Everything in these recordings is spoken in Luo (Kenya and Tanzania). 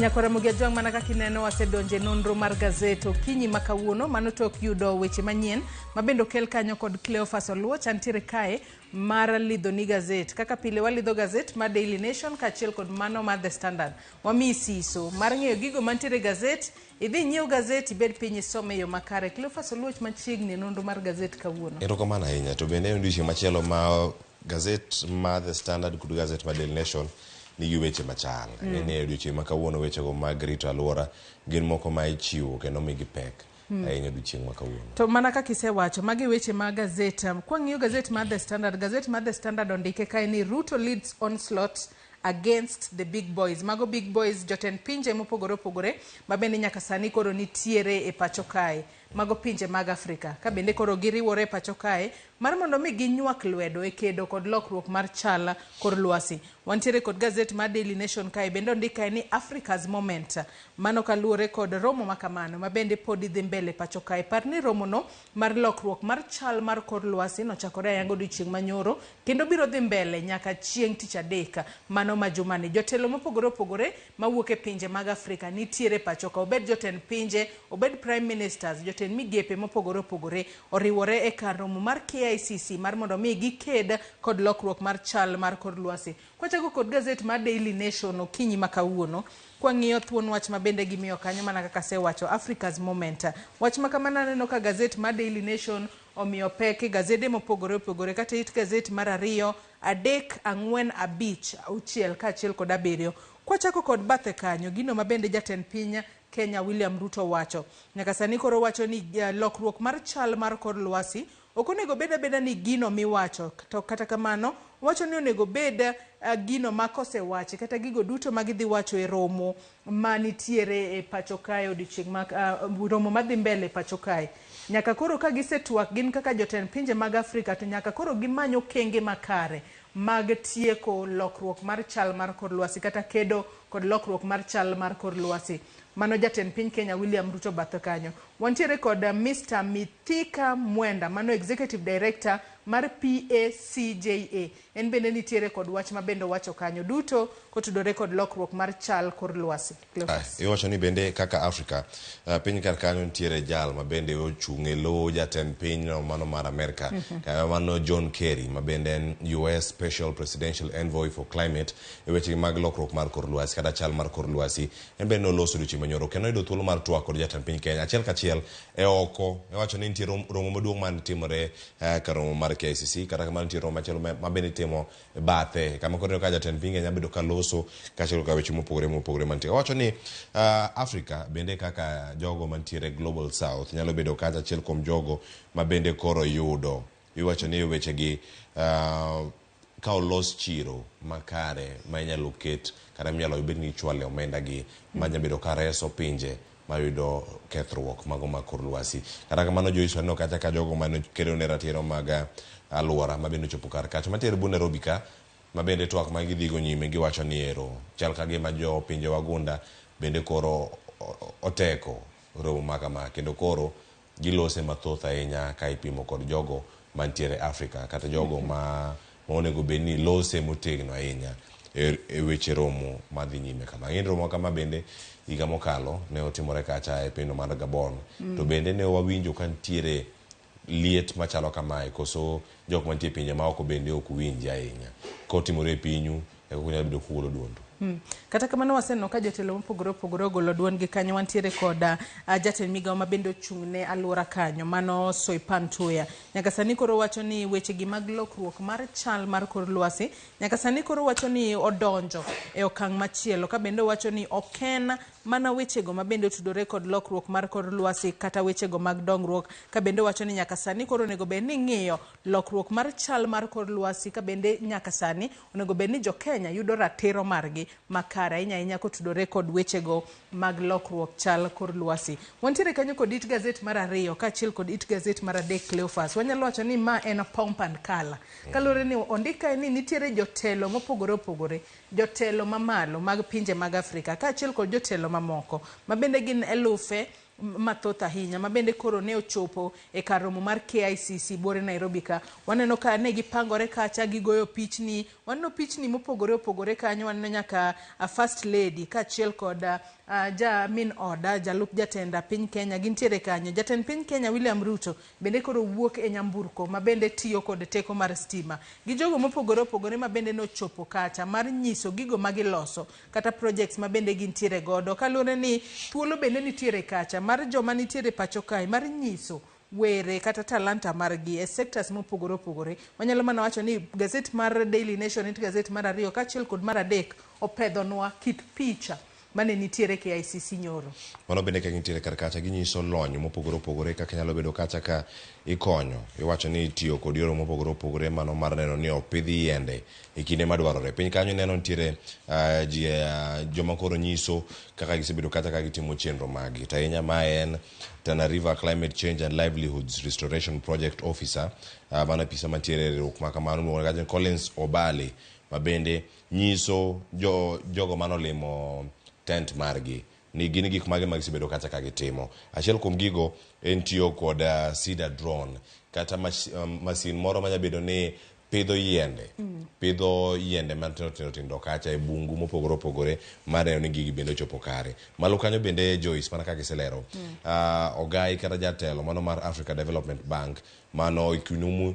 Nyakwara Ramogi Ajwang' mana kaka ineno wasedonjo e nonro mar gazet okinyi ma kawuono mano tok yudo weche manyien ma bende okel kanyo kod Cleophas Oluoch antiere kae mar lidhoni gazet kaka pile walidho gazet mar Daily Nation kaachiel kod mano mar The Standard wamiyi siso mar ng'eyo gigo mantiere e gazet idhi inyiew gazet ibed piny isome e yo makare Cleophas Oluoch machiegni e nonro mar gazet kawuono Erokamano ahinya. To bende en odiochieng' machielo ma gazet mar The Standard kod gazet mar Daily Nation nigi weche machal. Ang'e ni e odiochieng' ma kawuono wechego mag rito alwora gin moko ma ichiwo kendo omigi pek ahinya odiochieng' ma kawuono. To mana kaka isewacho, magi weche mag gazet. Kwang'iyo gazet mar The Standard, gazet mar The Standard ondike kae ni Ruto leads onslaught against the big boys. Mago big boys jotend pinje mopogore opogore ma bende nyaka sani koro nitiere e pacho kae. Mago pinje mag Afrika. Ka bende koro giriwore e pacho kae mar mondo mi ginywak lwedo e kedo kod lokruok mar chal kor lwasi. Wantiere kod gazet mar Daily Nation kae bende ondik kae ni Africa's Moment. Mano kaluwore kod romo ma kamano ma bende podi dhi mbele pacho kae. Par ni romono mar lokruok mar chal mar kor lwasi nochakore ayanga odiochieng' manyoro kendo biro dhi mbele nyaka chieng' tich adek mano ma jumani. Jotelo mopogore opogore mawuok e pinje mag Afrika nitiere pacho ka, obed jotend pinje, obed prime ministers, jotend migepe mopogore opogore oriwore e kar romo mar KICC mar mondo mi giked kod lokruok mar chal mar kor lwasi. Kwachako kod gazet mar Daily Nation okinyi ma kawuono, kwang'iyo thuon wach ma bende gimiyo kanyo mana kaka asewacho, Africa's Moment. Wach ma kamano aneno ka gazet mar Daily Nation omiyo pek e gazede mopogore opogore kata it gazet mar ariyo, adek, ang'wen, abich, auchiel kaachiel kod abiriyo. Kwachako kod bathe kanyo, gino ma bende jatend piny Kenya William Ruto wacho. Nyaka sani koro owacho ni lokruok mar chal mar kor lwasi ok onego bed abeda ni gino miwacho to kata kamano owacho ni onego bed gino ma kosewachi kata gigo duto ma gidhi wacho e romo ma nitiere e pacho kae odiochieng' ma romo madhi mbele e pacho kae. Nyaka koro ka gisetwak gin kaka jotend pinje mag Afrika to nyaka koro gimany okenge makare mag tieko lokruok mar chal mar kor lwasi kata kedo kod lokruok mar chal mar kor lwasi. Mano jatend piny Kenya William Ruto bathe kanyo. Wantiere kod Mr. Mithika Mwenda, mano Executive Director mar PACJA. En bende nitiere kod wach ma bende owacho kanyo duto kotudore kod lokruok mar chal kor lwasi. Cleophas. Iwacho ni bende kaka Afrika, piny kar kanyo nitiere jal ma bende ochung' e lo jatend pinyno mano mar Amerka, mano John Kerry ma bende en US Special Presidential Envoy for Climate e weche mag lokruok mar kor lwasi kata chal mar kor lwasi. En bende noloso odiochieng' manyoro kendo noyudo thuolo mar twak kod jatend piny Kenya achiel kachiel e oko. Iwacho ni nitie romo maduong' mane timore kar romo mar KICC, kata kamano nitie romo machielo ma bende itimo e bathe kama koro ineno ka jatend piny Kenya bedo ka loso kaachiel ka weche mopogore mopogore mantie. Owacho ni Afrika bende kaka jogo mantiere Global South nyalo bedo kacha achiel kuom jogo ma bende koro yudo. Iwacho ni wechegi ka olos chiro makare ma inyalo ket kata minyalo bed ni ichwale omenda gi ma nyalo bedo ka reso pinje mayudo kethruok mago mag kor lwasi. Kata kamano Joyce waneno kacha ka jogo mane kedo ne ratiro mag alwora ma bende ochopo kar kacha mantiere but Nairobi ka ma bende twak ma gidhigo nyime giwacho ni ero chal ka gima jo pinje wagunda bende koro oteko romo ma kama kendo koro Gilose mathoth ahinya ka ipimo kod jogo mantiere Afrika kata jogo ma onego bed ni lose motegno ahinya e weche romo madhi nyime kama. Ing'e ni romo kama bende higa mokalo ne otimore kacha e pinyno mar Gabon. To bende ne wawinjo ka nitiere liet machalo kamae koso jok mantie e pinje maoko bende ok winji ahinya. Kotimore e pinyu eka unyalo bedo kugolo duondu. Kata kamano waseneno ka jotelo mopogore opogore ogolo duondgi kanyo. Wantiere kod jatend migawo ma bende ochung' ne alwora kanyo, mano Soipan Tuya. Nyaka sani koro wacho ni wechegi mag lokruok mar chal mar kor lwasi, nyaka sani koro wacho ni odonjo e okang' machielo. Ka bende owacho ni ok en mana wechego ma bende otudore kod lokruok mar kor lwasi kata wechego mag dongruok. Ka bende owacho ni nyaka sani koro onego bed ni ing'iyo lokruok mar chal mar kor lwasi ka bende nyaka sani Onego bed ni jo Kenya yudo ratiro margi makare ahinya ahinya kotudore kod wechego mag lokruok chal kor lwasi. Wantiere kanyo kod it gazet mar ariyo kaachiel kod it gazet mar adek Cleophas. Wanyalo wacho ni ma en pomp and colour. Kaluwore ni ondik kae ni nitiere jotelo mopogore opogore, jotelo mamalo mag pinje mag Afrika kaachiel kod jotelo mamoko ma bende gin elufe mathoth ahinya ma bende koro ne ochopo e kar romo mar KICC buore Nairobi ka. Waneno ka ne gipangore kacha gigoyo pichni, waneno pichni mopogore opogore kanyo, waneno nyaka First Lady kaachiel kod ja min oda jalup jatend piny Kenya gintiere kanyo. Jatend piny Kenya William Ruto bende koro wuok e nyamburko ma bende tiyo kod teko mar stima. Gi jogo mopogore opogore ma bende nochopo kacha mar nyiso gigo ma giloso kata projects ma bende gintiere godo. Kaluwore ni thuolo bende nitiere kacha mar joma nitiere pacho kae mar nyiso were kata talanta margi e sectors mopogore opogore. Wanyalo mana wacho ni gazet mar Daily Nation it gazet mar ariyo kaachiel kod mar adek opedhonwa kit picha mane nitiere KICC nyoro. Mano bende ka gintiere kar kacha ginyiso lony mopogore opogore kaka nyalo bedo kacha ka ikonyo. Iwacho ni itiyo kod yore mopogore opogore mano mar neno ni opidh yiende e kinde madwarore. Piny kanyo ineno nitiere ji joma koro nyiso kaka gisebedo kata ka gitimo chenro maggi. To ahinya mae en Tana River Climate Change and Livelihoods Restoration Project Officer, mano apisa mantiere e riwruok ma kamano iluongo ni Collins Obali, ma bende nyiso jogo manolimo tent margi ni gin gik mage ma gisebedo kata ka gitimo. Achiel kuom gigo en tiyo kod cedar drone kata masin moro manya bedo ni pidho yiende pidho yiende matindo tindo tindo kacha e bungu mopogore opogore mar neno ni gigi bende ochopo kare. Malo kanyo bende Joyce, mana kaka iselero, ogai kata jatelo mano mar Africa Development Bank mano Ikunumu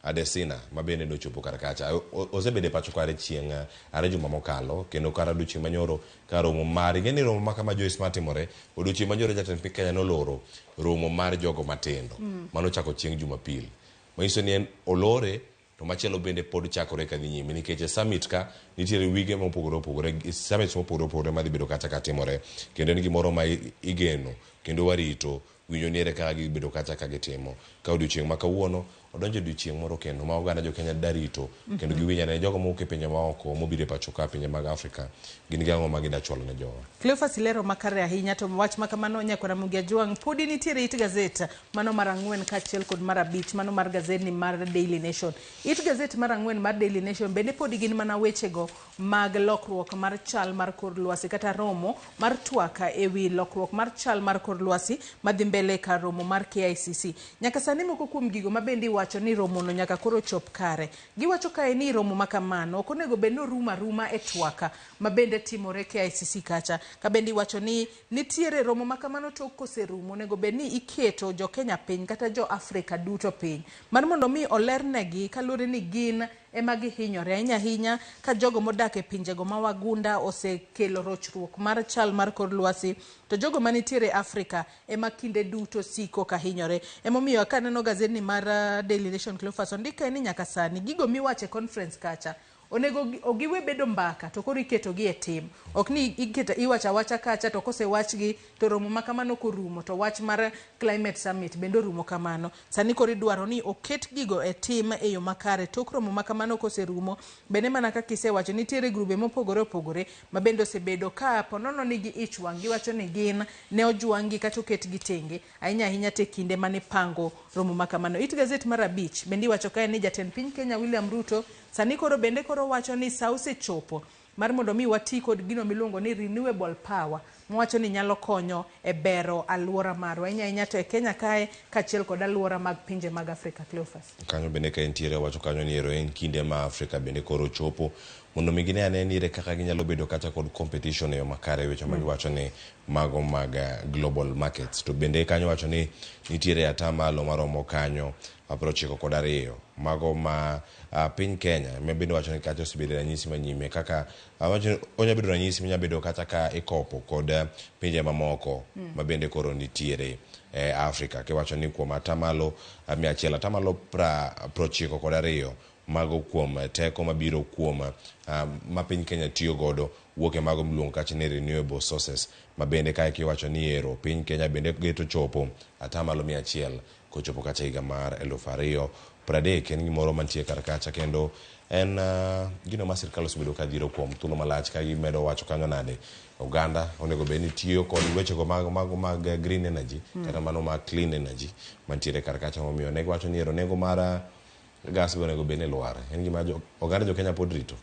Adesina ma bende nochopo kar kacha. Osebedo e pacho kare chieng' are juma mokalo kendo kar odiochieng' manyoro ka romo mar ing'e ni romo ma kama Joyce matimore odiochieng' manyoro jatend piny Kenya noloro romo mar jogo matindo manochako chieng' Jumapil. Manyiso ni en olore to machielo bende pod chakore kadhi nyime nikech e summit ka nitiere wige mopogore opogore, summits mopogore opogore madhi bedo kacha katimore kendo en gimoro ma igeno kendo warito winjo ni ere kaka gibedo kacha ka gitimo. Ka odiochieng' ma kawuono odonjo e odiochieng' moro kendo ma oganda jo Kenya darito kendo giwinj ane jogo mowuok e pinje maoko mobiro e pacho ka pinje mag Afrika gin gi ang'o ma gida chwalo ne jowa. Cleophas ilero makare ahinya to wach ma kamano nyakwara Ramogi Ajwang' podi nitiere it gazet mano mar ang'wen kaachiel kod mar abich mano mar gazedni mar Daily Nation. It gazet mar ang'wen mar Daily Nation bende podi gin mana wechego mag lokruok mar chal mar kor lwasi kata romo mar twak ewi lokruok mar chal mar kor lwasi madhi mbele kar romo mar KICC. Nyaka sani moko kuom gigo ma bende iwacho ni romono nyaka koro chop kare. Giwacho kae ni romo ma kamano ok onego bed ni orumo aruma e twaka ma bende timore KICC kacha. Ka bende iwacho ni nitiere romo ma kamano tok koserumo onego bed ni iketo jo Kenya piny kata jo Afrika duto piny mar mondo mi olernegi kaluwore ni gin ema gihinyore ahinya ahinya ka jogo modak e pinjego ma wagunda osekelo rochruok mar chal mar kor lwasi to jogo manitiere Afrika ema kinde duto siko ka hinyore. Emomiyo kaneno gazedni mar Daily Nation Cleophas ondik kae ni nyaka sani gigo miwacho e conference kacha onego giwe bedo mbaka to koro iketogi e tim. Ok ni iwacho awacha kacha to kosewachgi to romo ma kamano korumo to wach mar climate summit bende orumo kamano. Sani koro idwaro ni oket gigo e tim e yo makare. Tok romo ma kamano koserumo bende mana kaka isewacho nitiere grube mopogore opogore ma bende osebedo ka ponono nigi ich wang' giwacho ni gin ne ojwang'gi kata oketgi tenge ahinya ahinya te kinde mane pango romo ma kamano. It gazet mar abich bende iwacho kae ni jatend piny Kenya William Ruto sani koro bende koro wacho ni sa osechopo mar mondo mi wati kod gino miluongo ni renewable power mowacho ni nyalo konyo e bero aluora marwa ahinya ahinya to e Kenya kae kaachiel kod aluora mag pinje mag Afrika. Cleophas. Kanyo bende ka entiere wacho kanyo ni ero en kinde ma Afrika bende koro chopo mondo mi gine ane ni ere kaka ginyalo bedo kata kod competition e yo makare weche ma giwacho ni mago mag global markets. To bende kanyo wacho ni nitiere atamalo maromo kanyo 92 mago ma piny Kenya ma bende wacho ni kacha osebedo ranyisi manyime kaka onya bedo ranyisi manya bedo kata ka ikopo kod pinje mamoko ma bende koro nitiere e Afrika kiwacho ni kuom atamalo 100 atamalo 92 mago kuom teko mabiro kuom ma piny Kenya tiyo godo wuok e mago miluongo kacha ni renewable sources ma bende kae kiwacho ni ero piny Kenya bende geto chopo atamalo 100 kochopo kacha higa mar 2030. En gimoro mantie kar kacha kendo en gino ma sirkal osebedo ka dhiro kuom thuolo malach ka gimedo wacho kanyo nade oganda onego bed ni tiyo kod wechego mag green energy kata mano mag clean energy mantiere kar kacha momiyo ne giwacho ni ero nengo mar gas be onego bed ni lwar. En gima oganda jo Kenya pod rito.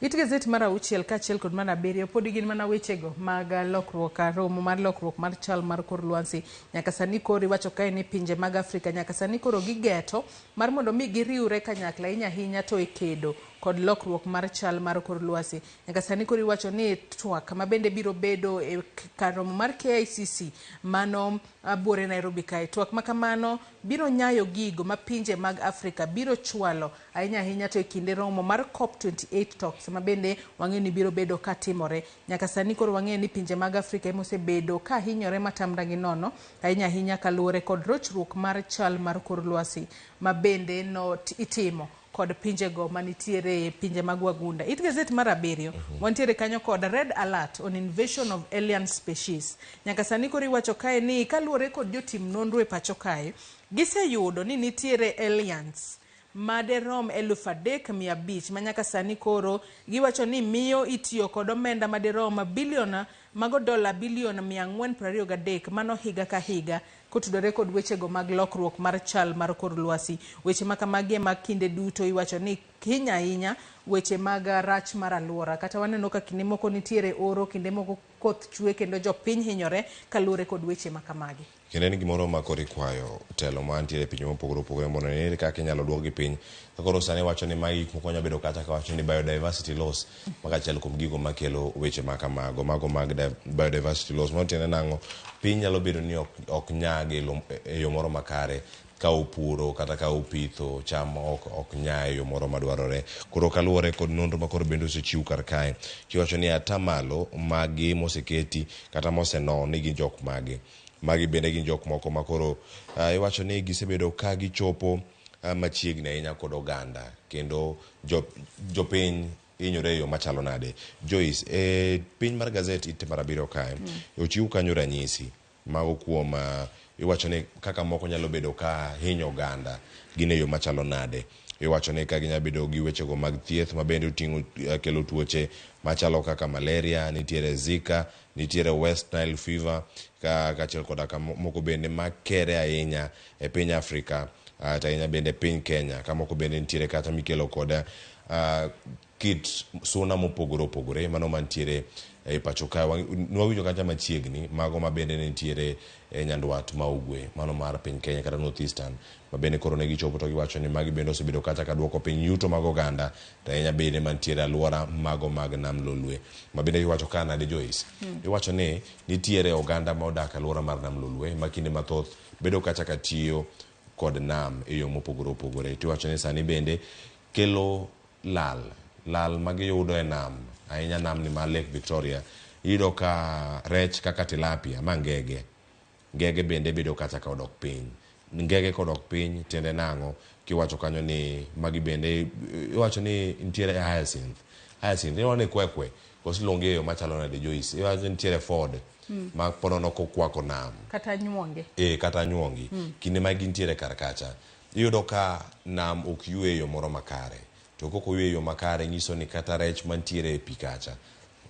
It gazet mar auchiel kaachiel kod mar abiriyo podi gin mana wechego mag lokruok romo mar lokruok mar chal mar kor lwasi. Nyaka sani koro iwacho kae ni pinje mag Afrika nyaka sani koro gigeto mar mondo mi giriwre kanyakla ahinya ahinya to e kedo kod lokruok mar chal mar kor lwasi. Nyaka sani koro iwacho ni twak ma bende biro bedo e kar romo mar KICC mano buore Nairobi kae. Twak ma kamano biro nyayo gigo ma pinje mag Afrika biro chwalo ahinya ahinya to e kinde romo mar COP28 talks ma bende wang'eyo ni biro bedo ka timore. Nyaka sani koro wang'eyo ni pinje mag Afrika ema osebedo ka hinyore matamra gi nono ahinya ahinya kaluwore kod rochruok mar chal mar kor lwasi ma bende no itimo kod pinjego manitiere e pinje mag wagunda. It gazet mar abiriyo wantiere kanyo kod red alert on invasion of alien species. Nyaka sani koro iwacho kae ni kaluwore kod jotim nonro e pacho kae, giseyudo ni nitiere aliens maderom 3,500 ma nyaka sani koro giwacho ni miyo itiyo kod omenda maderom bilion mago dola bilion 423 mano higa ka higa kotudore kod wechego mag lokruok mar chal mar kor lwasi. Weche ma kamagi ema kinde duto iwacho ni hinya ahinya weche mag rach mar alwora. Kata waneno ka kinde moko nitiere oro, kinde moko koth chwe kendo jopiny hinyore kaluwore kod weche ma kamagi. Kendo en gimoro ma koro ikwayo telo mantiere e pinje mopogore opogore mondo one kaka inyalo duokgi piny. Ka koro sani wacho ni magi gik moko nyalo bedo kata ka wacho ni biodiversity loss, mago achiel kuom gigo makelo weche ma kamago, mago mag biodiversity loss. Mano tiende nang'o? Piny nyalo bedo ni ok nyag e yo moro makare ka upuro kata ka upitho cham ok nya e yo moro madwarore. Koro kaluwore kod nonro ma koro bende osechiw kar kae, kiwacho ni atamalo magi moseketi kata mosenon ni gin jok mage. Magi bende gin jok moko ma koro iwacho ni gisebedo ka gichopo machiegni ahinya kod oganda kendo jopiny hinyore e yo machalo nade. Joyce, e piny mar gazet ite mar abiriyo kae, ochiw kanyo ranyisi mago kuom iwacho ni kaka moko nyalo bedo ka hinyo oganda gin e yo machalo nade. Iwacho ni ka ginyalo bedo gi wechego mag thieth ma bende oting'o kelo tuoche machalo kaka malaria, nitiere Zika, nitiere West Nile fever, kaachiel koda ka moko bende makere ahinya e piny Afrika, to ahinya bende piny Kenya, ka moko bende nitiere kata mikelo kod kit suna mopogore opogore mano mantiere e pacho ka. Nwawinjo kacha machiegni mago ma bende nitiere e nyandwat ma ugwe mano mar piny Kenya kata North Eastern ma bende koro ne gichopo to giwacho ni magi bende osebedo kata ka duoko piny yuto mag oganda to ahinya bende mantiere alwora mago mag Nam Lolwe ma bende iwacho ka nade Joyce. Iwacho ni nitiere oganda ma odak alwora mar Nam Lolwe ma kinde mathoth bedo kacha ka tiyo kod nam e yo mopogore opogore. To iwacho ni sani bende kelo lal lal magiyudo e nam ahinya namni mar Lake Victoria. Iyudo ka rech kaka tilapia ma ngege ngege bende bedo kacha ka odok piny. Ngege kodok piny tiende nang'o? Kiwacho kanyo ni magi bende iwacho ni nitiere hyacinth. Hyacinth iwacho ni kwekwe koso iluonge e yo machalo nade Joyce? Iwacho ni nitiere ford ma ponono kokwako nam. Kata nyuonge. Kata nyuongi. Kinde ma gintiere kar kacha iyudo ka nam ok ywe e yo moro makare. To kok oywe e yo makare nyiso ni kata rech mantiere e pi kacha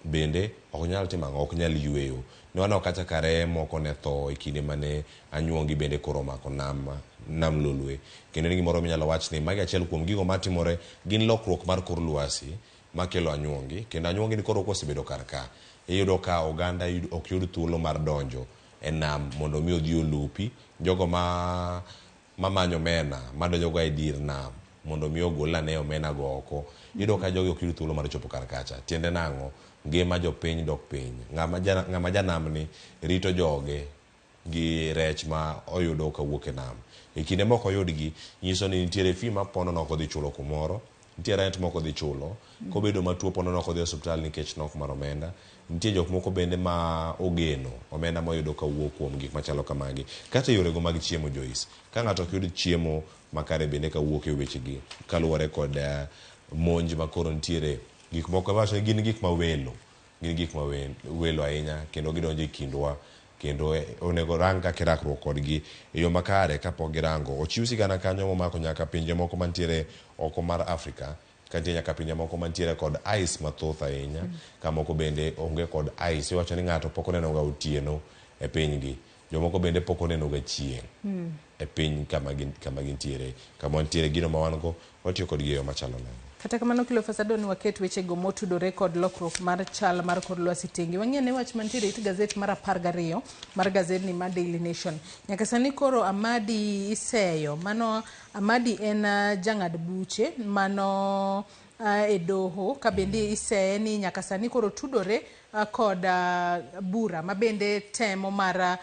bende ok nyal timo ang'o, ok nyal yweyo. Ne waneno kacha ka reye moko ne tho e kinde mane anyuongi bende koro omako nam Lolwe. Kendo en gimoro minyalo wach ni magi achiel kuom gigo matimore gin lokruok mar kor lwasi makelo anyuongi. Kendo anyuongi ni koro kosebedo kar ka, iyudo ka oganda ok yud thuolo mar donjo e nam mondo mi odhi olupi. Jogo ma mamanyo omena madonjo ga e dier nam mondo mi ogol ane omena go oko. Iyudo ka jogi ok yud thuolo mar chopo kar kacha. Tiende nang'o? Ngima jopiny dok piny. Ng'ama janamni rito joge gi rech ma oyudo kawuok e nam. E kinde mok oyudgi, nyiso ni nitiere fee ma ponono ok odhi chulo kumoro, nitie rent mok odhi chulo, kobedo matuo ponono ok odhi e osiptal nikech nok mar omenda. Nitie jok moko bende ma ogeno omenda moyudo kawuok kuom gik machalo kamagi. Kata e yorego mag chiemo Joyce, ka ng'ato ok yud chiemo makare bende kawuok e wechegi kaluwore kod monj ma koro nitiere gik moko iwacho ni gin gik ma welo, gin gik ma welo ahinya kendo gidonjo e kindwa kendo onego rang kaka irakruok kodgi e yo makare kapok girango. Ochiw sigana kanyo momako nyaka pinje moko mantiere oko mar Afrika, ka nitie nyaka pinje moko mantiere kod ice mathoth ahinya, ka moko bende onge kod ice. Iwacho ni ng'ato pok oneno ga otieno e pinygi, jomoko bende pok oneno ga chieng' e piny kama gintiere. Kama wantiere gino ma wan go watiyo kodgi e yo machalo nade? Kata kamano Cleophas, adwa ni waket wechego motudore kod lokruok mar chal mar kor lwasi tenge. Wang'i ane wach mantiere it gazet mar 12 mar gazedni mar Daily Nation. Nyaka sani koro Amadi iseyo. Mano Amadi en jang'ad buche mano e doho ka bende iseye ni nyaka sani koro tudore kod bura ma bende temo mar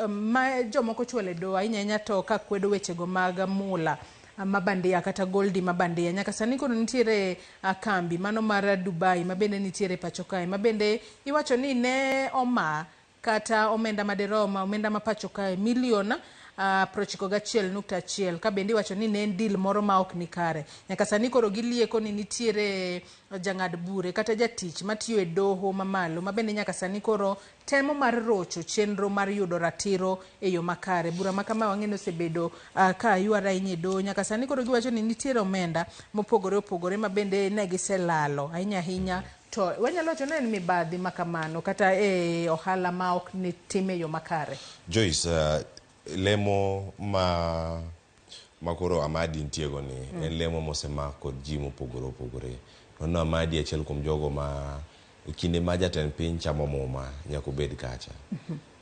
ma jomoko chwalo e doho ahinya ahinya to ka kwedo wechego mag mula mabandia kata goldi mabandia. Nyaka sani koro nitiere kambi mano mar Dubai ma bende nitiere pacho kae ma bende iwacho ni ne oma kata omenda maderom omenda ma pacho kae milion 91.1 ka bende iwacho ni ne en deal moro ma ok ni kare. Nyaka sani koro gilieko ni nitiere jang'ad bure kata jatich matiyo e doho mamalo ma bende nyaka sani koro temo mar rocho chenro mar yudo ratiro e yo makare. Bura ma kama wang'e ni osebedo ka yware ahinya e doho. Nyaka sani koro giwacho ni nitiere omenda mopogore opogore ma bende ne giselalo ahinya ahinya to wanyalo wacho ni en mibadhi ma kamano kata e ohala ma ok ni tim e yo makare. Joyce, lemo ma makoro Amadi nitiego ni en lemo mosemak kod ji mopogore opogore. Nono Amadi achiel kuom jogo ma e kinde ma jatend piny chamo muma nyaka obed kacha.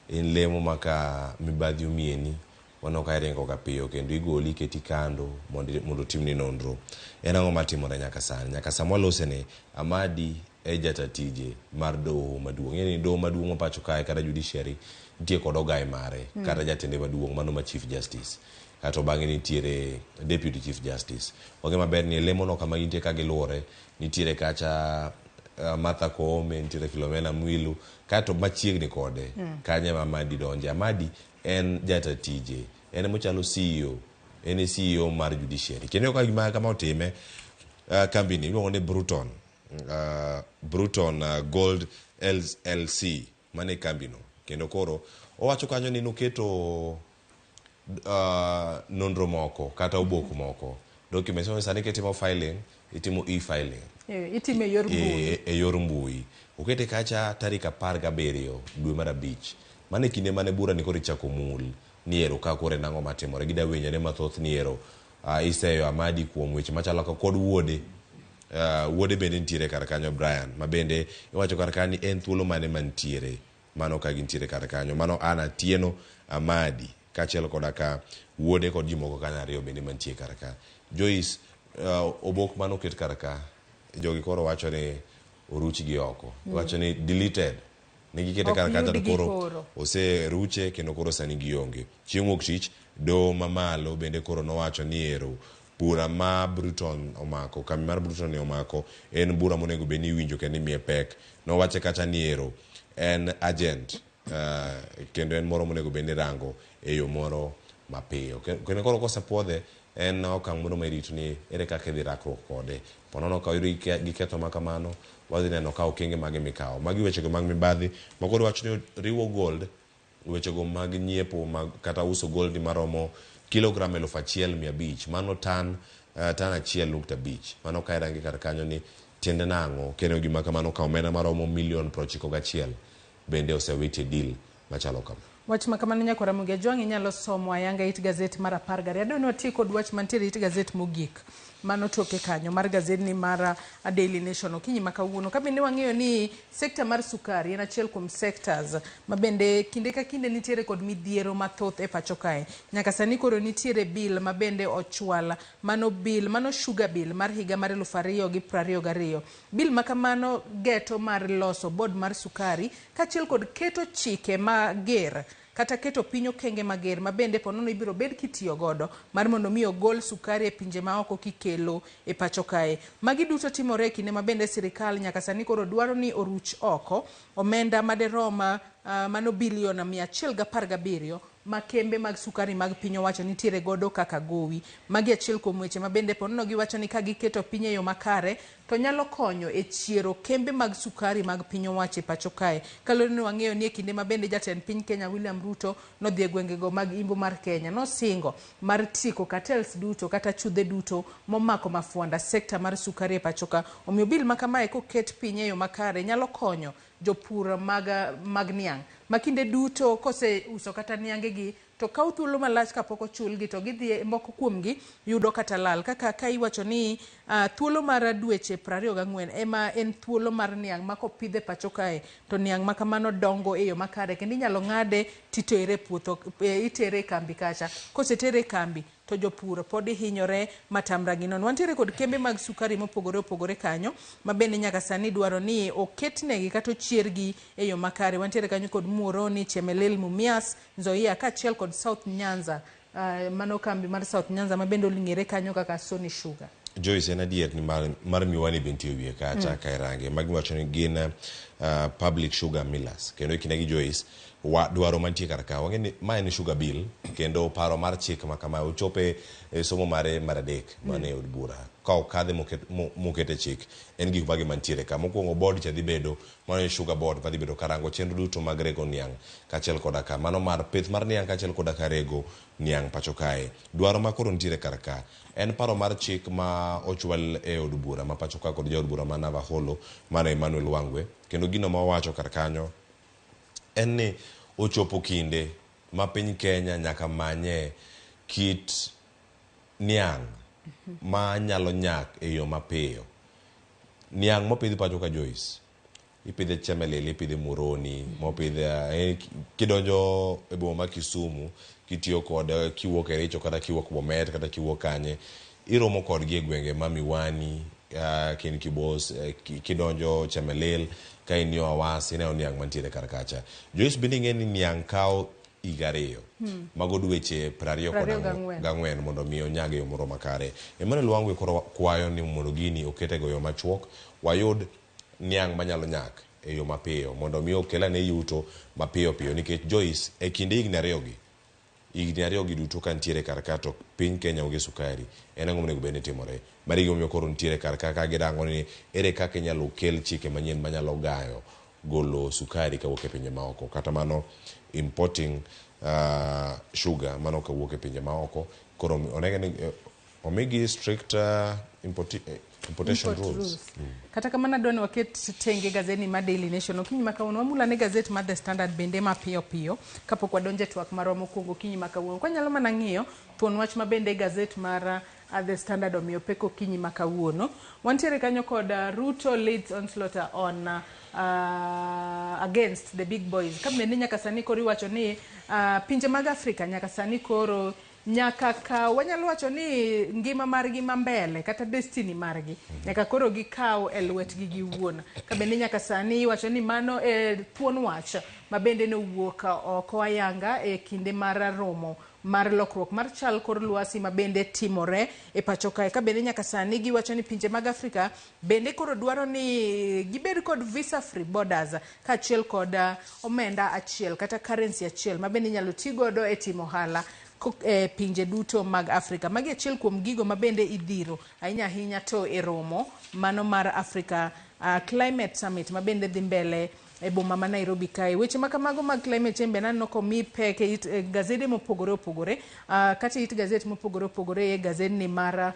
En lemo ma ka mibadhi omieni waneno ka iringo ga piyo kendo igoli iketi kando mondo otimni nonro. En ang'o matimore nyaka sani? Nyaka sama walose ni Amadi e jata tije mar doho maduong'. Ing'e ni doho maduong' ma pacho kae kata judiciary nitie kod ogai mare kata jatende maduong' mano ma Chief Justice. Kato bang'e nitiere Deputy Chief Justice. Wang'e maber ni e lemo no kama gintie ka giluwore nitiere kacha Martha Koome, nitiere Philomena Mwilu, kato machiegni kode kanyo ema Amadi donje. Amadi en jata tije, en emochalo CEO, en e CEO mar judiciary. Kendo ka gima kama otime kambi ni iluongo ni Bruton, Bruton Gold LLC mane kambi no. Kendo koro owacho kanyo ni noketo nonro moko kata obok moko documents sani kitimo filing itimo e-filing Itime e yor mbui. E yor mbui okete kacha tarik 17 dwe mar 5 mane kinde mane bura ni koro ichako mul ni ero ka koro en ang'o matimore gida winjore mathoth ni ero iseyo Amadi kuom weche machalo kod wuode. Wuode bende nitiere kar kanyo Brian ma bende iwacho kar kanyo ni en thuolo mane mantiere mano ka gintiere kar kanyo mano Anna Atieno Amadi kaachiel koda ka wuode kod ji moko kanyo ariyo bende mantie kar ka. Joyce, obok mane oket kar ka jogi koro wacho ni oruchgi oko. Wacho ni deleted. Ne gikete kar kacha to koro oseruche kendo koro sani gionge. Chieng' wuok tich doho mamalo bende koro nowacho ni ero bura ma Bruton omako, kambi mar Bruton ni omako en bura monego bed ni iwinjo kendo imiye pek. Nowache kacha ni ero en agent kendo en moro monego bed ni irango e yo moro mapiyo. Kendo koro kosepuodhe en okang' moro ma irito ni ere kaka idhi rakruok kode. Ponono ka oyudi gi ketho ma kamano, wadhi neno ka okenge mage mikawo. Magi wechego mag mibadhi ma koro wach ni riwo gold, wechego mag nyiepo mag kata uso gold maromo kilogram 1500, mano tan 1.5. Mano ka irange kar kanyo ni tiende nang'o, kendo gima kamano ka omenda maromo milion 91 bende osewitie deal machalo kama. Wach ma kamano nyakora Ramogi Ajwang' inyalo somo ayanga it gazet mar 12. Adwa ni wati kod wach mantiere it gazet mogik mano toke kanyo mar gazedni mar Daily Nation okinyi ma kawuono. Ka bende wang'eyo ni sekta mar sukari en achiel kuom sectors ma bende kinde ka kinde nitiere kod midhiero mathoth e pacho kae. Nyaka sani koro nitiere bill ma bende ochwal mano bill mano sugar bill mar higa mar 2022. Bill ma kamano geto mar loso board mar sukari kaachiel kod keto chike mager kata keto piny okenge mager ma bende ponono ibiro bed kitiyo godo mar mondo mi ogol sukari e pinje maoko kikelo e pacho kae. Magi duto timore e kinde ma bende sirikal nyaka sani koro dwaro ni oruch oko omenda maderom mano bilion 117 ma kembe mag sukari mag piny owacho nitiere godo kaka gowi. Magi achiel kuom weche ma bende ponono giwacho ni ka giketo piny e yo makare to nyalo konyo e chiero kembe mag sukari mag piny owacho e pacho kae. Kaluwore ni wang'eyo ni e kinde ma bende jatend piny Kenya William Ruto nodhi e gwengego mag Imbo mar Kenya, nosingo mar tieko cartels duto kata chudhe duto momako mafuanda sekta mar sukari e pacho ka. Omiyo bill ma kamae koket piny e yo makare nyalo konyo jopur mag niang' ma kinde duto kose uso kata niange gi to kawo thuolo malach kapok ochulgi to gidhi moko kuomgi yudo kata lal kaka ka iwacho ni thuolo mar dweche 24 ema en thuolo mar niang' ma kopidh e pacho kae to niang' ma kamano dongo e yo makare kendo inyalo ng'ade titere e puotho itere e kambi kacha kosetere e kambi to jopur pod hinyore matamra gi nono. Wantiere kod kembe mag sukari mopogore opogore kanyo ma bende nyaka sani dwaro ni oketnegi kata ochiergi e yo makare. Wantiere kanyo kod Muhoroni, Chemelil, Mumias, Nzoia kaachiel kod South Nyanza. Mano kambi mar South Nyanza ma bende ong'ere kanyo kaka Sony Sugar. Joyce, en adier ni mar Miwani be nitie e wiye kacha ka irange. Magi wacho ni gin public sugar millers. Kendo e kindegi Joyce, wa dwaro mantie kar ka, wang'e ni ma en sugar bill kendo paro mar chik ma kama ochope e somo mare mar adek mane od bura. Ka okadhe moket e chik, en gik mage mantiere ka. Mokwongo board cha dhi bedo, mano en sugar board madhi bedo karango chenro duto mag rego niang' kaachiel koda ka mano mar pith mar niang' kaachiel koda ka rego niang' pacho kae. Dwaro ma koro nitiere kar ka en paro mar chik ma ochwal e od bura ma pacho ka kod jaod bura ma Navakholo mano Emmanuel Wangwe kendo gino ma owacho kar kanyo en ni ochopo kinde ma piny Kenya nyaka manye kit niang' ma nyalo nyak e yo mapiyo. Niang' mopidh pacho ka Joyce, ipidhe Chemelil, ipidhe Muhoroni, mopidhe kidonjo e boma ma Kisumu kitiyo kod kiwuok Kericho kata kiwuok Bomet kata kiwuok kanye, iromo kodgi e gwenge ma Miwani, kin Kibos, kidonjo Chemelil, ka in yo Awasi, ineno niang' mantiere kar kacha. Joyce bende ing'e ni niang' kawo higa ariyo. Mago dweche 24 24. gang'wen mondo mi onyag e yo moro makare. Emmanuel Wangwe koro kwayo ni mondo gini okete go yo machuok, wayud niang' manyalo nyak e yo mapiyo mondo mi okel ane yuto mapiyo piyo nikech Joyce e kinde higni ariyo gi higni ariyo gi duto ka nitiere kar ka to piny Kenya onge sukari en ang'o monego bed ni timore mano e gimomiyo koro nitiere kar ka ka girango ni ere kaka inyalo kel chike manyien manyalo gayo golo sukari kawuok e pinje maoko kata mano importing sugar mano kawuok e pinje maoko koro onege ni omigi strict importation Import rules. rules. Kata kamano adwa ni waket tenge gazeti mar Daily Nation. Okinyi ma kawuono wamula ne gazet mar The Standard bende mapiyo piyo kapok wadonjo e twak marwa mokwongo okinyi ma kawuono. Kwanyalo mana ng'iyo thuon wach ma bende gazet mar The Standard omiyo pek okinyi ma kawuono. Wantiere kanyo kod Ruto leads onslaught on against the big boys. Ka bende nyaka sani koro iwacho ni pinje mag Afrika nyaka sani koro nyaka kaw wanyalo wacho ni ngima margi ma mbele kata destiny margi nyaka koro gikaw e lwetgi giwuon. Ka bende nyaka sani iwacho ni mano e thuon wach ma bende nowuok oko ayanga e kinde mar romo mar lokruok mar chal kor lwasi ma bende timore e pacho kae. Ka bende nyaka sani giwacho ni pinje mag Afrika bende koro dwaro ni gibed kod visa free borders kaachiel kod omenda achiel kata currency achiel ma bende inyalo ti godo e timo ohala e pinje duto mag Afrika. Magi achiel kuom gigo ma bende idhiro ahinya ahinya to e romo mano mar Africa Climate Summit ma bende dhi mbele e boma ma Nairobi kae. Weche ma kamago mag climate change bende aneno komi pek e it gazede mopogore opogore kata it gazet mopogore opogore e gazedni mar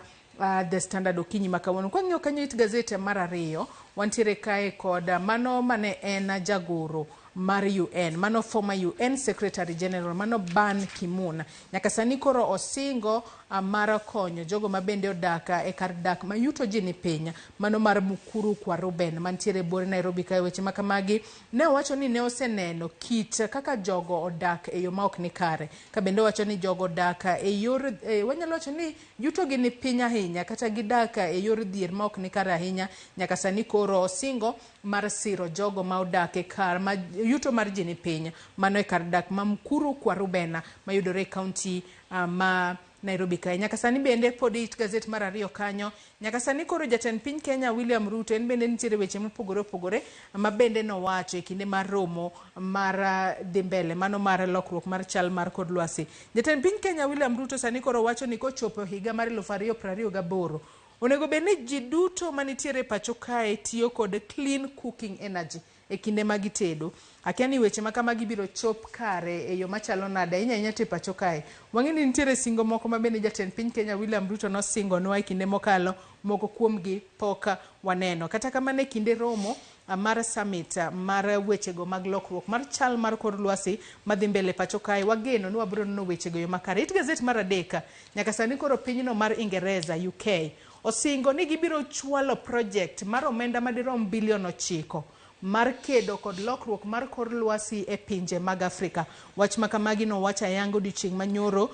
The Standard okinyi ma kawuono. Kwang'iyo kanyo it gazet mar ariyo, wantiere kae kod mano mane en jagoro mar UN, mano former UN Secretary General, mano Ban Ki-moon. Nyaka sani koro osingo mar konyo jogo ma bende odak e kar dak ma yuto ji ni piny, mano mar Mukuru kwa Ruben mantiere buore Nairobi kae. Weche ma kamagi ne owacho ni ne oseneno kit kaka jogo odak e yo ma ok ni kare. Ka bende owacho ni jogo odak e yor, wanyalo wacho ni yuto gi ni piny ahinya kata gidak e yor dhier ma ok ni kare ahinya. Nyaka sani koro osingo mar siro jogo ma odak e kar ma yuto mar ji ni piny, mano e kar dak ma Mukuru kwa Ruben mayudore e kaunti ma Nairobi kae. Nyaka sani bende pod it gazet mar ariyo kanyo. Nyaka sani koro jatend piny Kenya William Ruto en bende nitiere weche mopogore opogore ma bende nowacho e kinde mar romo mar dhi mbele mano mar lokruok mar chal mar kor lwasi. Jatend piny Kenya William Ruto sani koro wacho ni kochopo higa mar 2028 onego bed ni ji duto manitiere e pacho kae tiyo kod clean cooking energy e kinde ma gitedo. Akia ni weche ma kamagi biro chop kare e yo machalo nade ahinya ahinya to e pacho kae. Wang'e ni nitiere singo moko ma bende jatend piny Kenya William Ruto nosingonwa e kinde mokalo, moko kuomgi pok waneno. Kata kamano e kinde romo mar summit mar wechego mag lokruok mar chal mar kor lwasi madhi mbele pacho kae. Wageno ni wabiro nono wechego e yo makare. It gazet mar adek, nyaka sani koro pinyno mar Ingereza, UK, osingo ni gibiro chwalo project mar omenda madirom bilion 9 mar kedo kod lokruok mar kor lwasi e pinje mag Afrika. Wach ma kamagi nowacho ayanga odiochieng' manyoro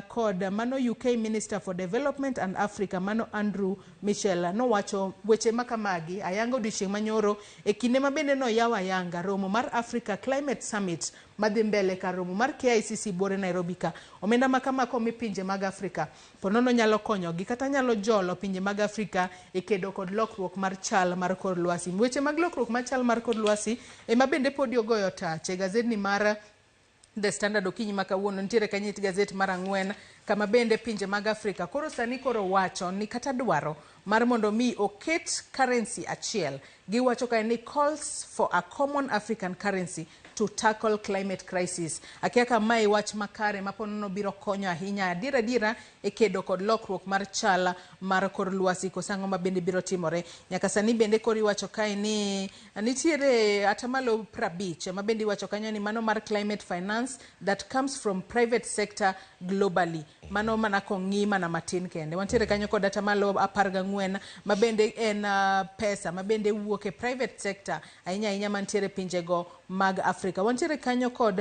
kod mano UK Minister for Development and Africa, mano Andrew Mitchell, nowacho weche ma kamagi ayanga odiochieng' manyoro e kinde ma bende noyawo ayanga romo mar Africa Climate Summit madhi mbele kar romo mar KICC buore Nairobi ka. Omenda ma kama komi pinje mag Afrika ponono nyalo konyogi kata nyalo jolo pinje mag Afrika e kedo kod lokruok mar chal mar kor lwasi. Weche mag lokruok mar chal mar kor lwasi ema bende podi ogoyo tach e gazedni mar The Standard okinyi ma kawuono. Nitiere kanyo it gazet mar 4, kama bende pinje mag Afrika koro sani koro wacho ni kata dwaro mar mondo mi oket currency achiel. Giwacho kae ni calls for a common African currency to tackle climate crisis. Akia ka mae wach makare ma ponono biro konyo ahinya adiera adiera e kedo kod lokruok mar chal mar kor lwasi, koso ang'o ma bende biro timore. Nyaka sani bende koro iwacho kae ni nitiere atamalo 50 ma bende iwacho kanyo ni mano mar climate finance that comes from private sector globally. Mano mana kong'i mana matin kende. Wantiere kanyo kod atamalo 14 ma bende en pesa ma bende wuok e private sector ahinya ahinya mantiere pinjego mag Afrika. Wantiere kanyo kod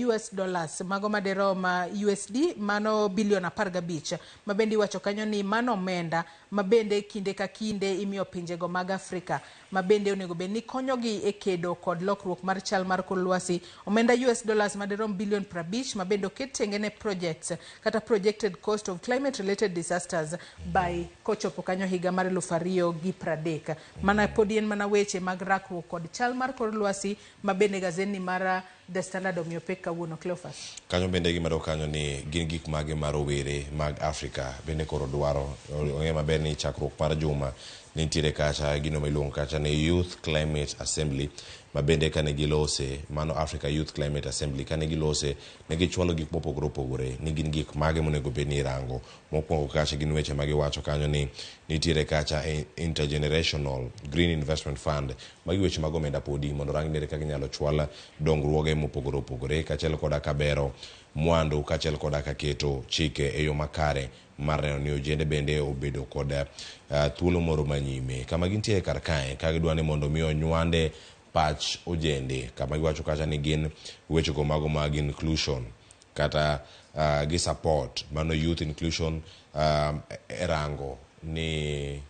US dollars mago maderom USD mano bilion 15 ma bende iwacho kanyo ni mano omenda ma bende kinde ka kinde imiyo pinjego mag Afrika ma bende onego bed ni konyogi e kedo kod lokruok mar chal mar kor lwasi. Omenda US dollars maderom bilion 50 ma bende oket tenge ne projects kata projected cost of climate related disasters by kochopo kanyo higa mar 2030. Mana podi en mana weche mag rakruok kod chal mar kor lwasi ma bende gazedni mar The Standard omiyo pek kawuono. Cleophas. Kanyo bende gimedo kanyo ni gin gik mage ma rowere mag Afrika bende koro dwaro. Ong'e maber ni chakruok mar juma nitiere kacha gino miluongo kacha ni Youth Climate Assembly, ma bende kane gilose, mano Africa Youth Climate Assembly, kane gilose ne gichwalo gik mopogore opogore ni gin gik mage monego bed ni irango. Mokwongo kacha gin weche ma giwacho kanyo ni nitiere kacha Intergenerational Green Investment Fund. Magi weche mag omenda podi mondo rang nere kaka ginyalo chwal dongruoge mopogore opogore, kaachiel koda ka bero mwandu, kaachiel koda ka keto chike e yo makare mar neno ni ojende bende obedo kod thuolo moro manyime kama gintie kar kae, ka gidwa ni mondo mi onywande pach ojende, kama giwacho kacha ni gin wechego mago mag inclusion kata gi support mano youth inclusion e rango ni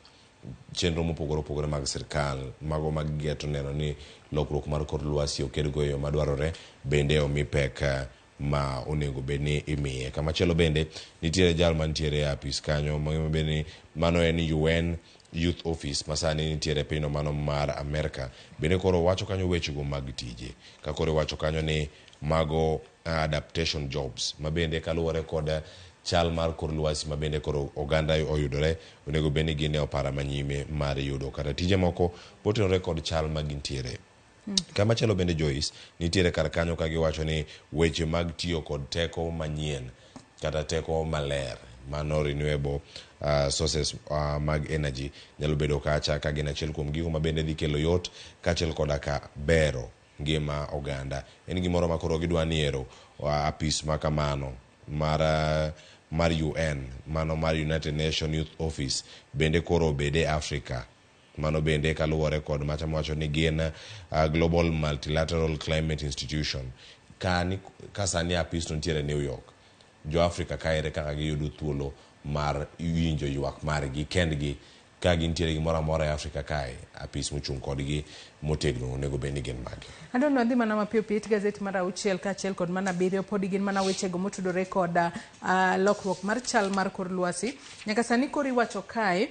chenro mopogore opogore mag sirkal mago mag geto neno ni lokruok mar kor lwasi okedgo e yo madwarore, bende omi pek ma onego bed ni imiye. Kamachielo bende nitiere jal mantiere e apis kanyo ma bende mano en UN Youth Office ma sani nitiere e pinyno mano mar Amerka, bende koro wacho kanyo wechego mag tije, ka koro iwacho kanyo ni mago adaptation jobs ma bende kaluwore kod chal mar kor lwasi ma bende koro oganda oyudore onego bed ni gin e opara manyime mar yudo kata tije moko motenore kod chal ma gintiere. Kamachielo bende, Joyce, nitiere kar kanyo ka giwacho ni weche mag tiyo kod teko manyien kata teko maler, mano renewable sources mag energy, nyalo bedo kacha ka gin achiel kuom gigo ma bende dhi kelo yot kaachiel koda ka bero ngima oganda. En gimoro ma koro gidwa ni ero apis ma kamano mar UN, mano mar United Nation Youth Office, bende koro obed e Afrika. Mano bende kaluwore kod macha mawacho ni gin Global Multilateral Climate Institution. Ka sani apis no nitiere New York, jo Afrika ka ere kaka giyudo thuolo mar winjo ywak margi kendgi ka gintiere gimoro amora e Afrika kae, apis mochung' kodgi motegno onego bed ni gin mage? Adwa ni wadhi mana mapiyo piyo it gazet mar 6 kaachiel kod mana 7, podi gin mana wechego motudore kod lokruok mar chal mar kor lwasi. Nyaka sani koro iwacho kae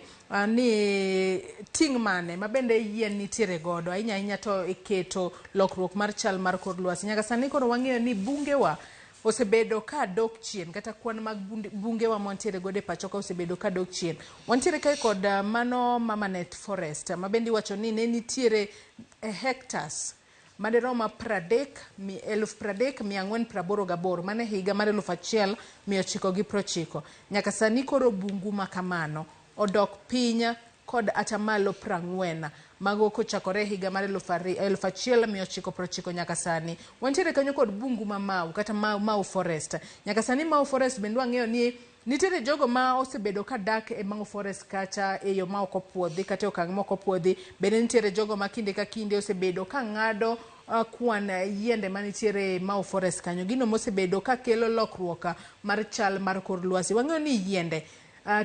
ni ting' mane ma bende yien nitiere godo ahinya ahinya to e keto lokruok mar chal mar kor lwasi. Nyaka sani koro wang'eyo ni bungewa osebedo ka dok chien, kata kwan mag bungewa mantiere godo e pacho ka osebedo ka dok chien. Wantiere kae kod mano Mamanet Forest ma bende iwacho ni ne nitiere hectares madirom 30,488 mane higa mar 1990. Nyaka sani koro bungu ma kamano odok piny. kod atamalo 40 mago kochakore higa mar 1990 nyaka sani. Wantiere kanyo kod bungu ma Mau kata Mau Forest. Nyaka sani Mau Forest bende wang'eyo ni nitiere jogo ma osebedo ka dak e Mau Forest kacha e yo ma ok opuodhi kata e okang' ma ok opuodhi. Bende nitiere jogo ma kinde ka kinde osebedo ka ng'ado kwan yiende manitiere e Mau Forest kanyo. Gino mosebedo ka kelo lokruok mar chal mar kor lwasi. Wang'eyo ni yiende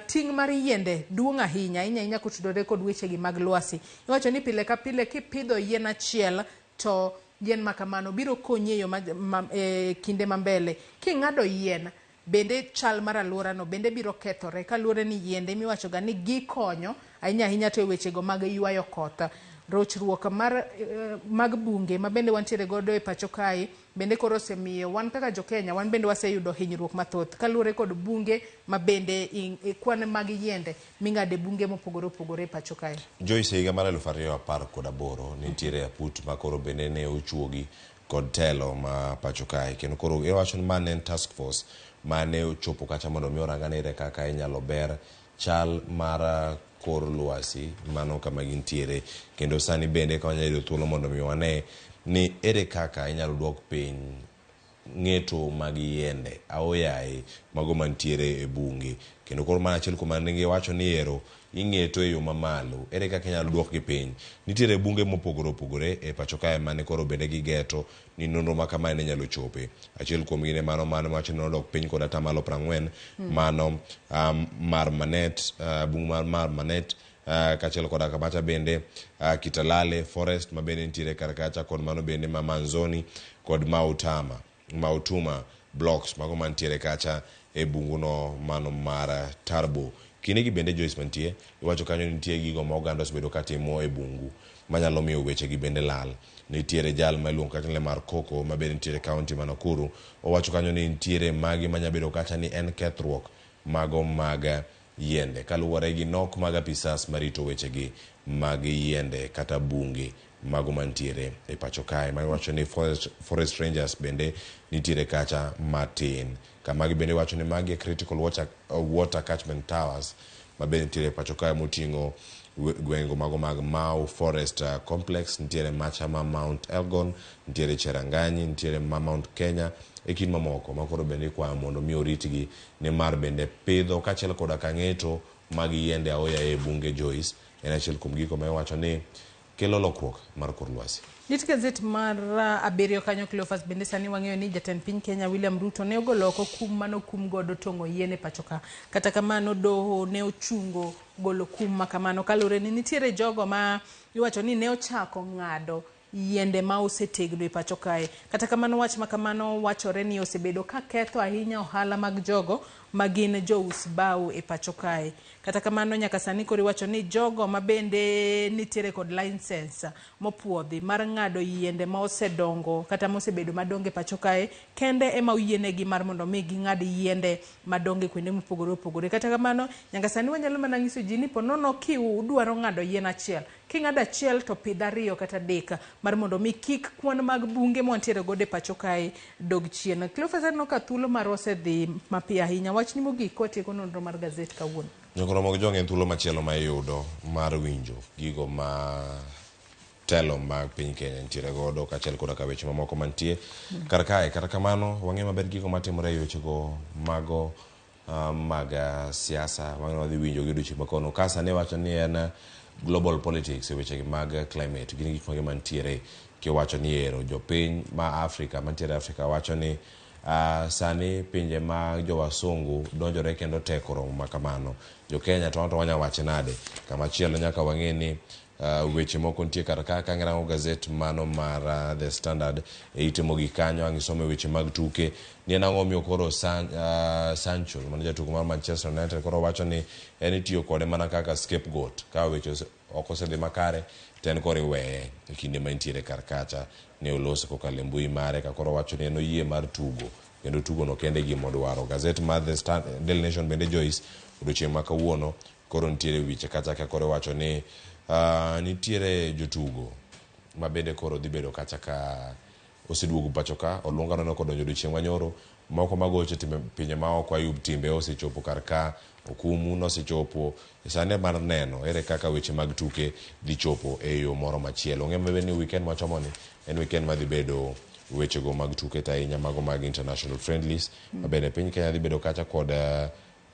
ting' mar yiende duong' ahinya, ahinya ahinya kotudore kod wechegi mag lwasi. Iwacho ni pile ka pile kipidho yien achiel to yien ma kamano biro konyi e yo ma e kinde ma mbele. King'ado yien bende chal mar alworano bende biro kethore kaluwore ni yiende miwachoga ni gikonyo ahinya ahinya to e wechego mag ywayo koth. Rochruok mar mag bunge ma bende wantiere godo e pacho kae bende koro osemiyo wan kaka jo Kenya wan bende waseyudo hinyruok mathoth kaluwore kod bunge ma bende kwan mag yiende ming'ado e bunge mopogore opogore e pacho kae. Joyce, higa mar 2018 nitiere aput ma koro bende ne ochuogi kod telo ma pacho kae, kendo koro iwacho ni ma ne en task force mane ochopo kacha mondo mi orang ane kaka inyalo ber chal mar kor lwasi mano kama gintiere. Kendo sani bende ka wanyalo yudo thuolo mondo mi wane ni ere kaka inyalo duok piny ng'eto mag yiende aoyaye mago mantiere e bunge. Kendo koro mano achiel kuom mane giwacho ni ero ing'eto e yo mamalo, ere kaka inyalo duokgi piny. Nitiere bunge mopogore opogore e pacho kae mane koro bende gigeto ni nonro ma kamae ne nyalo chope. Achiel kuomgi ne mano mane wacho ni nodok piny kod atamalo 40 mano mar Manet, bungu mar Manet, kaachiel koda kamacha bende Kitalale Forest ma bende nitiere kar kacha, kod mano bende ma Manzoni kod Mautuma blocks mago mantiere kacha e bunguno mano mar Tarbo. Kindegi bende Joyce mantie iwacho kanyo ni nitie gigo ma oganda osebedo katimo e bungu manyalo miyo wechegi bende lal. Nitiere jal ma iluongo kacha ni Lemar Koko ma bende nitiere kaunti ma Nakuru, owacho kanyo ni nitiere magi manya bedo kacha ni en kethruok mago mag yiende kaluwore gi nok mag apisas marito wechegi mag yiende kata bunge mago mantiere e pacho kae. Ma iwacho ni forest rangers bende nitiere kacha matin. Kamagi bende iwacho ni magi e critical water catchment towers ma bende nitiere e pacho kae moting'o gwenge mago mag Mau Forest Complex, nitiere macha ma Mount Elgon, nitiere Cheranganyi, nitiere ma Mount Kenya e kind mamoko ma koro bende ikwayo mondo mi oritgi nimar bende pidho kaachiel koda ka ng'eto mag yiende aoyaye e bunge Joyce en achiel kuom gigo ma iwacho ni kelo lokruok mar kor lwasi. Nitie gazet mar 7 kanyo Cleophas, bende sani wang'eyo ni jatend piny Kenya William Ruto ne ogolo oko kum mane okum godo tong'o yien e pacho ka. Kata kamano doho ne ochungo golo kum ma kamano kaluwore ni nitiere jogo ma iwacho ni ne ochako ng'ado yiende ma osetegno e pacho kae. Kata kamano wach ma kamano wachore ni osebedo ka ketho ahinya ohala mag jogo ma gin jous bao e pacho kae. Kata kamano nyaka sani koro iwacho ni jogo ma bende nitiere kod license mopuodhi mar ng'ado yiende ma osedongo kata mosebedo madongo e pacho kae kende ema oyienegi mar mondo mi ging'ad yiende madongo e kuonde mopogore opogore. Kata kamano nyaka sani wanyalo mana nyiso ji ni ponono kiudwaro ng'ado yien achiel, king'ado achiel to pidh 2 kata 3 mar mondo mi kik kwan mag bunge mwantiere godo e pacho kae dog chien. Cleophas, aneno ka thuolo marwa osedhi mapiyo ahinya. Wachni mogik kwatieko nonro mar gazet kawuono. Nyakoromo gi jong' en thuolo machielo ma iyudo mar winjo gigo ma telo mag piny Kenya nitiere godo kaachiel koda ka weche mamoko mantie kar kae. Kata kamano wang'eyo maber gigo matimore e wechego mago mag siasa wang'eyo wadhi winjo gi odiochieng' ma kono. Ka sani wacho ni en global politics e wechegi mag climate, gin gik mage mantiere kiwacho ni ero jopiny ma Afrika mantiere Afrika wacho ni sani pinje mag jowasungu donjore kendo teko romo ma kamano. Jo Kenya to wanto wanya wache nade? Kama chielo nyaka wang'e ni weche moko nitie kar ka. Ka gazet mano mar The Standard e ite mogik kanyo ang' isome weche mag tuke ni en ang'o miyo koro Sancho mano jatugo mar Manchester United koro wacho ni en itiyo kode mana kaka scapegoat ka weche ok osedhi makare to en koro iweye e kinde ma entiere kar kacha. Ne oloso kokalo e mbui mare ka koro wacho ni en oyie mar tugo kendo tugo no kende gima odwaro. Gazet mar The Standard, Daily Nation bende Joyce odiochieng' ma kawuono koro nitiere wiche kacha ka koro wacho ni nitiere jotugo ma bende koro dhi bedo kacha ka oseduogo pacho ka. Olunga neno kodonjo odiochieng' manyoro Moko magocho timbe pinje maoko Ayub timbe osechopo kar ka, Okumu nosechopo. Sani mar neno ere kaka weche mag tuke dhi chopo e yo moro machielo. Ong'e maber ni weekend machomoni en weekend madhi bedo wechego mag tuke to ahinya mago mag international friendlies ma bende piny Kenya dhi bedo kacha kod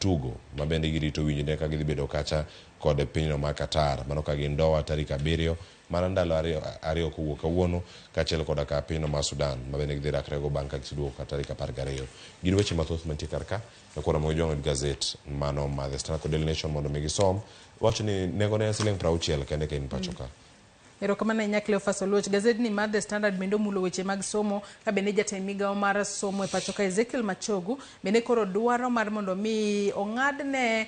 tugo ma bende girito winjne ka gidhi bedo kacha kod pinyno mar Qatar. Mano ka gin Doha tarik abiriyo mana ndalo ariyo kowuok kawuono kaachiel koda ka pinyno mar Sudan ma bende gidhi rakrego bang' ka giseduogo ka tarik 12. Gin weche mathoth mantie kar ka. Nyakoro Ramogi Jwang' gazet mano mar The Standard kod Daily Nation mondo mi gisom. Wacho ni nengone en siling 60 kende ka in pacho ka. Erokamano ahinya Cleophas Oluoch. Gazedni mar The Standard bende omulo weche mag somo ka bende jatend migawo mar somo e pacho ka Ezekiel Machogu bende koro dwaro mar mondo mi ong'adne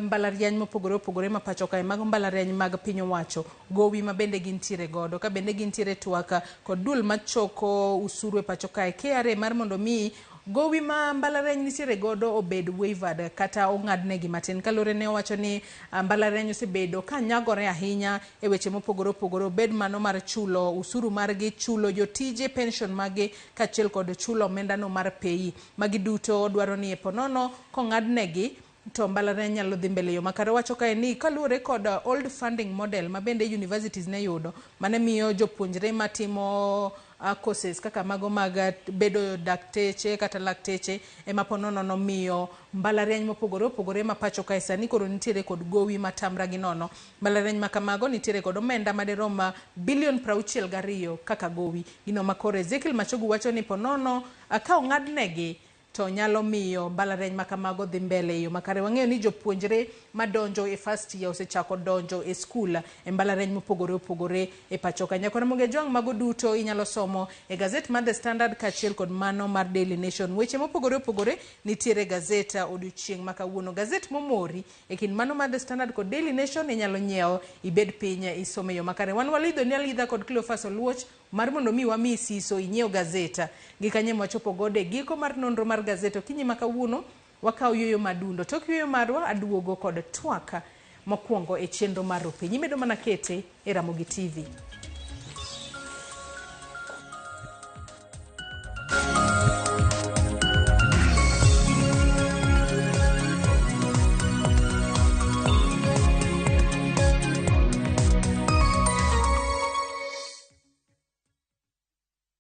mbalariany mopogore opogore ma pacho kae, mago mbalariany mag piny owacho, gowi ma bende gintiere godo. Ka bende gintiere twak kod duol machoko usuru e pacho kae KRA mar mondo mi gowi ma mbalariany nitiere godo obed waived kata ong'adnegi matin. Kaluwore ne owacho ni mbalariany osebedo ka nyagore ahinya e weche mopogore opogore, obed mano mar chulo usuru margi, chulo jotije pension maggi kaachiel kod chulo omendano mar pei. Magi duto dwaro ni e ponono kong'adnegi to mbalariany nyalo dhi mbele yo makare. Owacho kae ni kaluwore kod old funding model ma bende universities ne yudo mane miyo jopuonjre matimo courses kaka mago mag bedo dakteche kata lakteche ema ponono nomiyo mbalariany mopogore opogore ma pacho kae sani koro nitiere kod gowi matamra gi nono. Mbalariany ma kamago nitiere kod omenda madirom bilion 62 kaka gowi. Gino ma koro Ezekiel Machogu wacho ni ponono ka ong'adnegi to nyalo miyo mbalariany ma kamago dhi mbele e yo makare. Wang'eyo ni jopuonjre madonjo e first year osechako donjo e skul e mbalariany mopogore opogore e pacho ka. Nyakora Ramogi Ajwang' mago duto inyalo somo e gazet mar The Standard kaachiel kod mano mar Daily Nation. Weche mopogore opogore nitiere e gazet odiochieng' ma kawuono. Gazet momori e kind mano mar The Standard kod Daily Nation inyalo nyiewo ibed piny isome e yo makare. Wan walidho ni alidha kod Cleophas Oluoch mar mondo mi wami siso inyiew gazet. Gi kanye mwachopo godo e giko mar nonro mar gazet okinyi ma kawuono wakawo yueyo madundo. Tok yueyo marwa aduogo kod twak mokwongo e chenro mar Rupiny. Imedo mana kete e Ramogi TV.